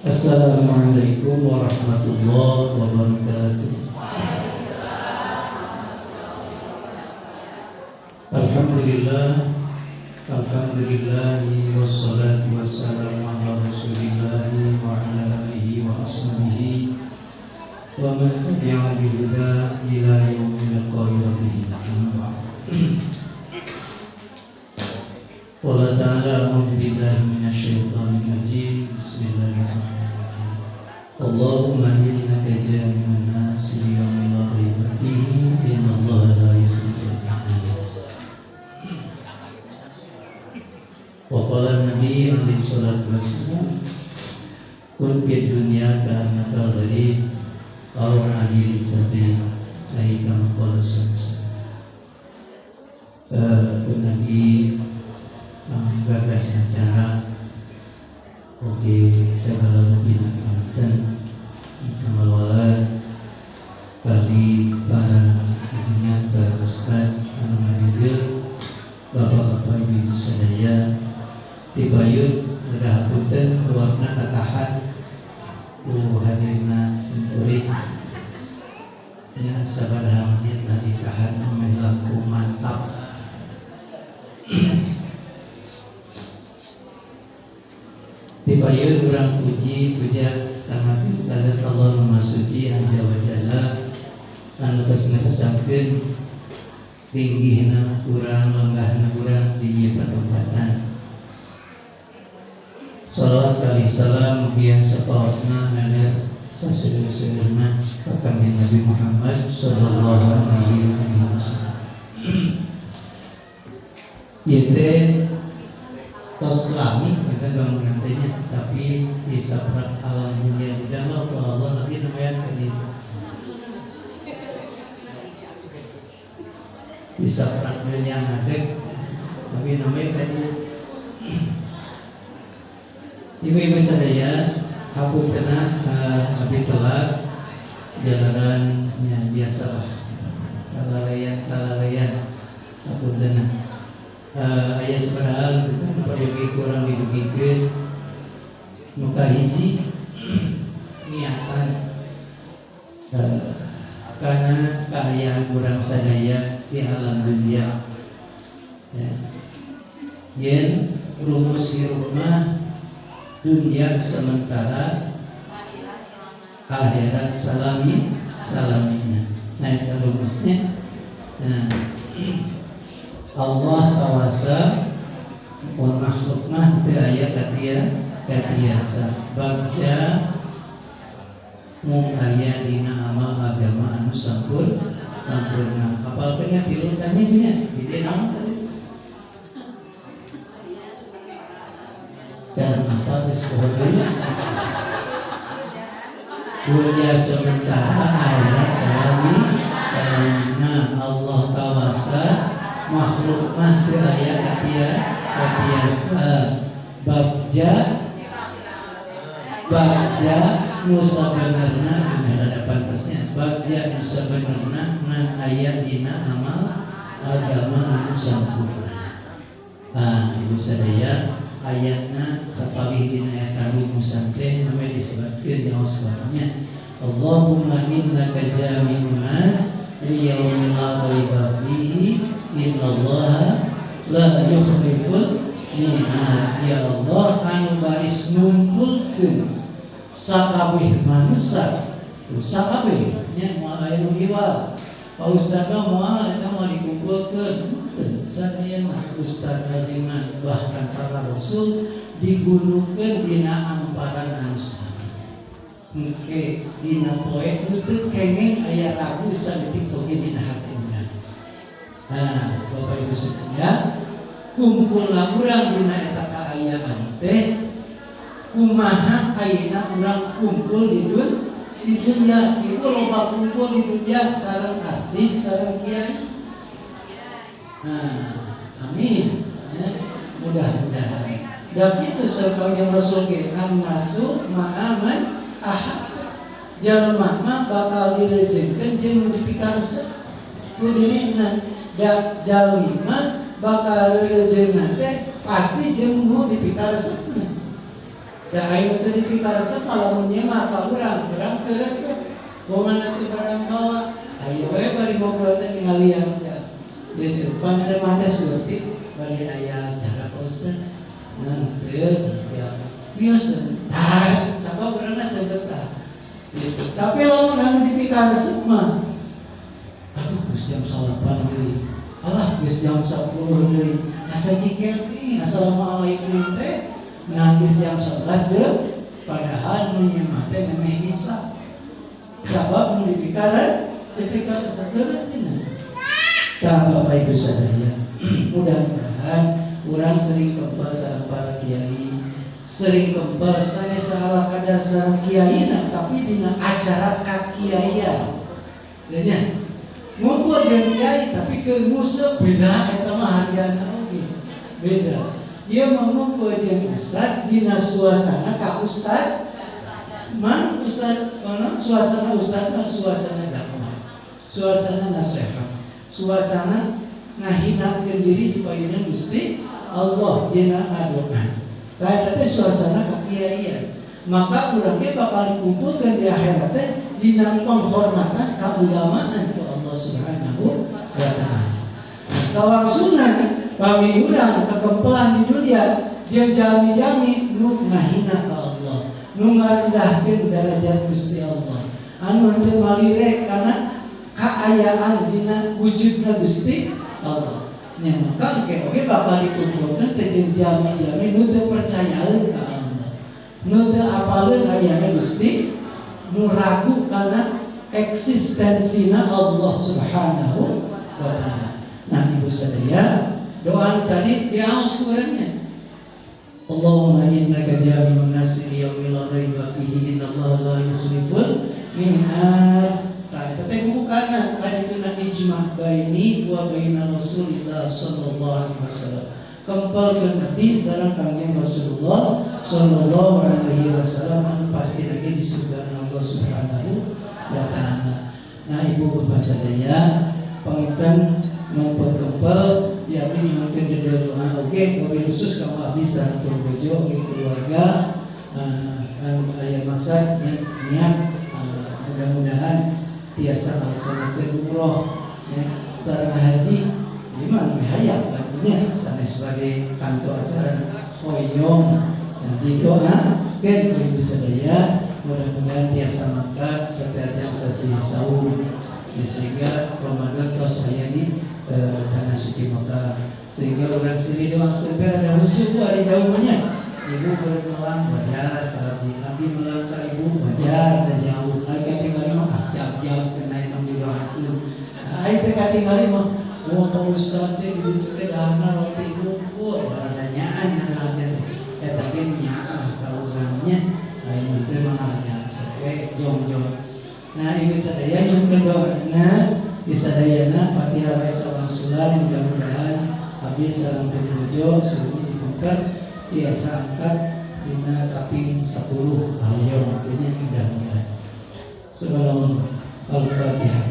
Assalamualaikum warahmatullahi wabarakatuh. Alhamdulillah, alhamdulillah, wassalatu wassalamu ala rasulillah wa ala alihi wa ashabihi wa man tabi'ahum bihuda ila yaumil liqa'i rabbih. Amma ba'd. Qala ta'ala a'udzu billahi minasyaitonir rajim. Bismillahirrahmanirrahim. Allahumma innaka jami'un nas li yaumin la raiba fihi innallaha la yukhliful mi'ad. Wa qala Nabi alaihi salatu wassalam, kun fid dunya ka'annaka gharib aw 'abir sabil, ay kama qala sallallahu alaihi wasallam. Lagi gagas acara oke segala rupina konten tanggal kali para ajengan, para ustad anu hadir, bapak-bapak, ibu sadaya dipayun rada hapunten keluarna katahan ku hadirna simkuring ya, sabaraha menit lah ditahan ameh laku mantap. Dipayun urang puji puja sangat kepada Allah Maha Suci Azza wa Jalla anu tos ngeresapkeun linggihna urang, lenggahna urang di ieu patempatan. Salawat kali salam mugia sapaosna meler saseudeuh-seudeuhna ka Kanjeng Nabi Muhammad sallallahu alaihi wasallam. Ieu teh tos lami kita bangunan teh nya, tapi di saprak alam dunia didamel ku Allah tapi lumayan ka dieu. Di saprak dunia ngadeg tapi namanya ka dieu. Ibu-ibu sadaya hapuntenna abdi telat jalarannya biasalah kalaleyan-kalaleyan hapuntenna. Aya sabaraha hal kita peryogi kurang didugikeun. Nu kahiji niatan karena kaayaan urang sadaya di alam dunia ya. Yen rumus hirup mah dunia sementara, akhirat salami salamina. Nah itu rumusnya. Nah, Allah kawasa wa makhluk mah teu aya katia katiasa bagja mung aya dina amal agama anu sampurna. Apalkeun nya tilu tanya nya di dieu naon tadi? Cara apa geus poho deui? Dunia sementara, akhirat salami salamina. Allah kawasa makhluk mah teu aya katia katiasa bagja bagja nu sabenerna rada pantasnya bagja nu sabenerna ngan aya dina amal agama anu sampurna. Nah, ibu sadaya ayatna sapalih dina eta rumusan teh namanya disebutkeun di sebabnya Allahumma innaka jami'un nas li yaumin la raiba fihi innallaha la yukhliful mi'ad. Ya Allah anu baris ngumpulkeun sakabeh manusia sakabeh nya moal aya nu hiwal. Pak Ustad mah moal eta moal dikumpulkeun henteu sadaya mah Ustad ajengan bahkan para rasul digunukeun dina amparan anu sami. Engke dina poe nu teu kenging aya ragu saeutik oge dina hati urang. Nah, Bapak Ibu sekalian, kumpul urang dina eta kaayaan teh kumaha ayeuna urang kumpul di dunia. Ibu loba kumpul di dunia sareng artis sareng kiai. Nah, amin ya, mudah-mudahan. Dan itu sekali Rasul ge annasu ma'aman ahad. Jalma mah bakal direjengkeun jeung nu dipikaresep ku dirina. Da jalmi mah bakal rejeunna teh pasti jeung nu dipikaresepna. Da ayo teu dipikaresep mah lamun nyemak ka urang, urang teu resep. Bongan teh barang bawa, ayo we bari ngobrol teh ningalian ja. Di depan saya mah teh surti bari aya acara Pak Ustad. Nah, teu ya. Biasa. Tah, sabab urangna teu betah. Gitu. Tapi lamun anu dipikaresep mah, aduh, geus jam 9 deui. Alah, geus jam 10 deui. Asa cikel nih, assalamualaikum teh. Nah, geus jam 11 deui. Padahal nu nyemah teh memeh isya. Sabab nu dipikaresep deui cenah. Tah, Bapak Ibu sadaya, mudah-mudahan urang sering kempel sareng para kiai, sering kempel sanes salah kadar sareng kiai, tapi dina acara kakiaian. Nya ngumpul jeung kiai tapi keur nguseup beda, eta mah hargana oge beda. Ieu mah ngumpul jeung ustad dina suasana ka ustad man ustad mana, suasana ustad mah suasana dakwah, suasana nasihat, suasana ngahinakeun diri di payunan Gusti Allah dina ngadoa. Tah, eta teh suasana kakiaian. Maka urang ge bakal dikumpulkeun di akhirat teh dina penghormatan kaulamaan ku Allah Subhanahu wa taala. Nah, sawangsuna pami urang kekempelan di dunia jeung jalmi-jalmi nu ngahina ka Allah, nu ngarendahkeun derajat Gusti Allah, anu henteu malire kana kaayaan dina wujudna Gusti Allah. Nya maka engke oge bakal dikumpulkeun teh jeung jalmi-jalmi nu teu percayaeun ka Allah, nu teu apaleun ayana Gusti, nu ragu kana eksistensina Allah Subhanahu wa taala. Nah, Ibu sadaya, doa tadi diaos ku urangnya. Allahumma innaka jami'un nasi li yaumin la raiba fihi innallaha la yukhliful mi'ad. Tah, eta teh bukana kadituna ijma' baini wa baina Rasulillah sallallahu alaihi wasallam. Kempelkeun abdi sareng Kangjeng Rasulullah sallallahu alaihi wasallam anu pasti lagi di surga Allah Subhanahu wa taala. Nah, Ibu Bapak sadaya, panginten ngumpul kempel ya abdi nyuhunkeun doa oge, wabil khusus ka abdi sareng bojo oge keluarga, anu aya maksad niat, mudah-mudahan tiasa ngalaksanakeun umroh ya sareng haji. Gimana hayang nya sanes sebagai kanto acara hoyong nanti doa kan ku ibu sadaya, mudah-mudahan tiasa mangkat setiap sasi saum ya, sehingga Ramadan tos aya di tanah suci Mekah, sehingga orang sini doakeun teh rada husu bu ari jauh nya. Ibu keur melang wajar ka abdi, abdi melang ka ibu wajar, da jauh. Ai katingali mah jauh kena emang didoakeun. Ai teh katingali mah, wah, Pak Ustad teh di ditu teh dahana roti hungkul, baradanyaan ngaranna teh. Eta ge nyaah ka urangnya, lain teh mah biasa we jong-jong. Nah, ibu sadaya nyuhunkeun doana di sadayana, Fatihah wae sawangsulan, mudah-mudahan abdi sareng bojo sumi dipungkat tiasa angkat dina kaping 10 hoyong artinya mudah-mudahan. Subhanallah. Al-Fatihah.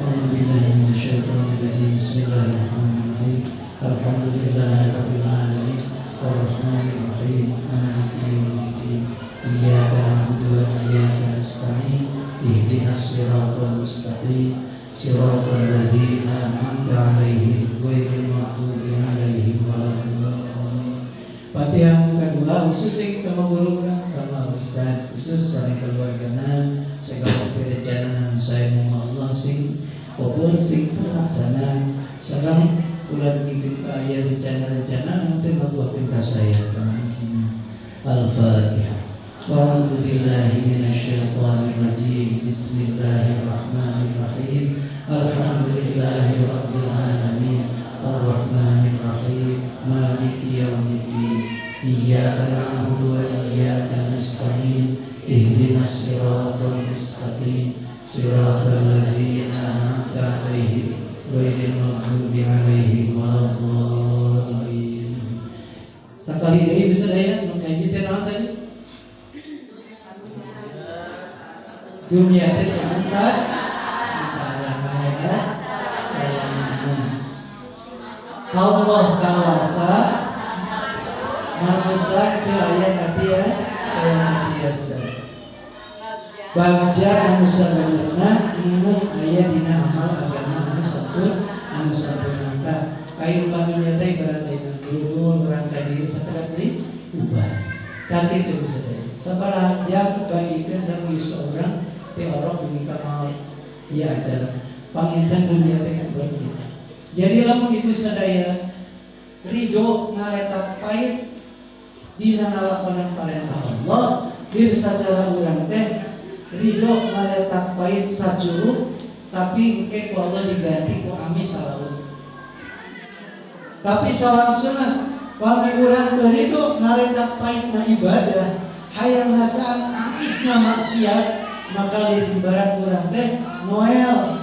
A'udzu billahi minasyaitonir rajim. Bismillahirrahmanirrahim. Alhamdulillahirabbil alamin. Arrahmanir rahim. Maliki yaumiddin. Iyyaka na'budu wa iyyaka nasta'in. Ihdinas siratal mustaqim. Siratal ladzina an'amta 'alaihim ghairil maghdubi 'alaihim waladdallin. Fatihah kedua khusus yang kita guru kama ustad khusus sareng keluargana, segala perencanaan saya mau Allah sing kabul sing terlaksana, sareng kula dugikeun ka aya rencana-rencana anu teu ngabuahkeun ka saya. Al-Fatihah. A'udzu billahi minasyaitonir rajim. Bismillahirrahmanirrahim. Alhamdulillahi rabbil alamin. Arrahmanir rahim. Maliki yaumiddin. Iyyaka na'budu wa iyyaka nasta'in. Ihdinas siratal mustaqim. Siratal ladzina an'amta 'alaihim ghairil maghdubi 'alaihim waladdallin. Sakali deui bisa daya nu kaji teh naon tadi? Dunia teh sebentar, sementara akhirat selamanya. Allah kawasa Manusia teu aya katia biasa. Bagja anu sabenerna mung aya dina amal agama anu sampurna anu sampurna tah. Kahirupan dunya teh ibarat ayeuna gulugul urang ka dieu sakedap deui ubah. Tah kitu sadaya. Sabaraha jam bandingkeun sareng yuswa urang ti orok dugi ka maot ieu acara. Panginten dunya teh ibarat kitu. Jadi lamun ibu sadaya ridho ngaletak pait dina ngalakonan parentah Allah, dir sacara urang teh ridho ngaletak pait sajuruk tapi engke ku Allah diganti ku amis salaut. Tapi sawangsuna pami urang teu ridho ngaletak pait na ibadah, hayang ngasaan amisna maksiat, maka di ibarat urang teh noel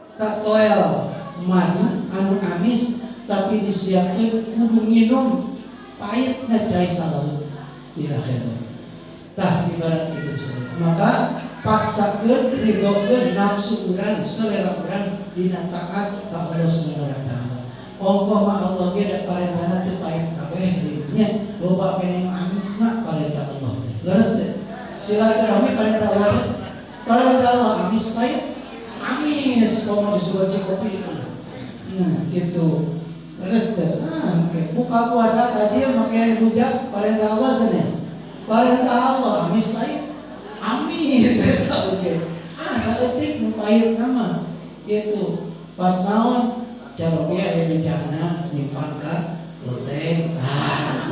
satoel madu anu amis tapi disiapkeun kudu nginum pahitna cai salaut di akhirat. Tah ibarat itu saja. Maka paksakeun ridhokeun nafsu urang selera urang dina taat ka Allah Subhanahu wa taala. Ongkoh mah Allah ge da parentahna teu pahit kabeh nya loba keneh nu amis mah parentah Allah. Leres teh. Silaturahmi parentah Allah. Parentah Allah amis pahit amis komo disuguhan kopi mah. Nah, gitu. Leres teh. Ah, oke. Buka puasa tajil make rujak parentah Allah sanes. Parentah Allah amis pahit amis eta oge. Ah, saeutik nu pahit mah. Gitu. Pas naon caroge aya bencana nyimpan ka loteng. Ah.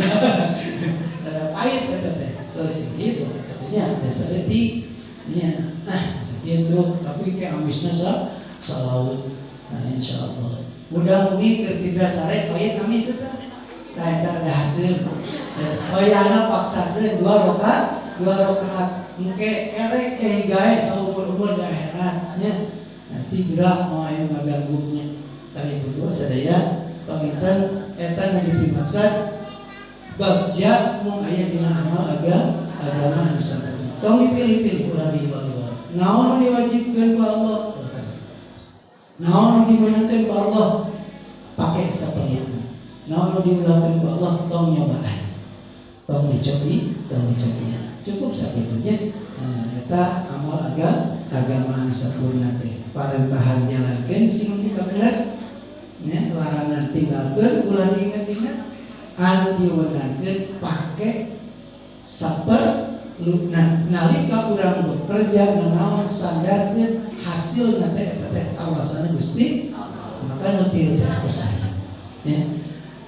Ada pahit eta teh. Terus gitu nya ada saeutik nya. Ah, sakitu tapi ke amisna sa salaut. Nah, insyaallah. Mudah mugi keur tidak sare pahit amis eta. Tah eta ada hasil. Wayahna paksakeun dua rakaat engke erek ke gae saumur-umur di akhirat nya. Nanti gerak mau aya ngaganggunya. Tah ibu sadaya panginten eta nu dipimaksad bagja mung aya dina amal agama anu sampurna. Tong dipilih-pilih ulah diiwal-iwal. Naon nu diwajibkeun ku Allah? Naon nu dimeunangkeun ku Allah? Pake saperluna. Naon nu diulahkeun ku Allah? Tong nyobaan. Tong dicobi, tong dicobian. Cukup sakitu nya. Nah, eta amal agama anu sampurna teh. Parentahan jalankeun sing bener. Ya, larangan tinggalkeun ulah diinget-inget. Anu diwenangkeun pake saperluna. Nalika urang bekerja nanaon sandarkeun hasilna teh eta teh kawasana Gusti, maka nu tilu teh tos aya. Ya.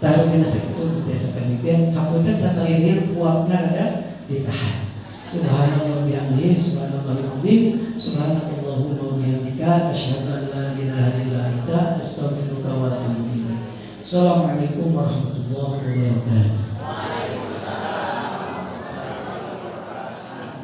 Taruh dina sakitu biasa pamikeun hapunten sakali deui kuapna rada ditahan. Subhanallah bihamdihi subhanallahil azim subhanakallahumma wa bihamdika asyhadu an la ilaha illa anta astaghfiruka wa atubu ilaik. Assalamualaikum warahmatullahi wabarakatuh.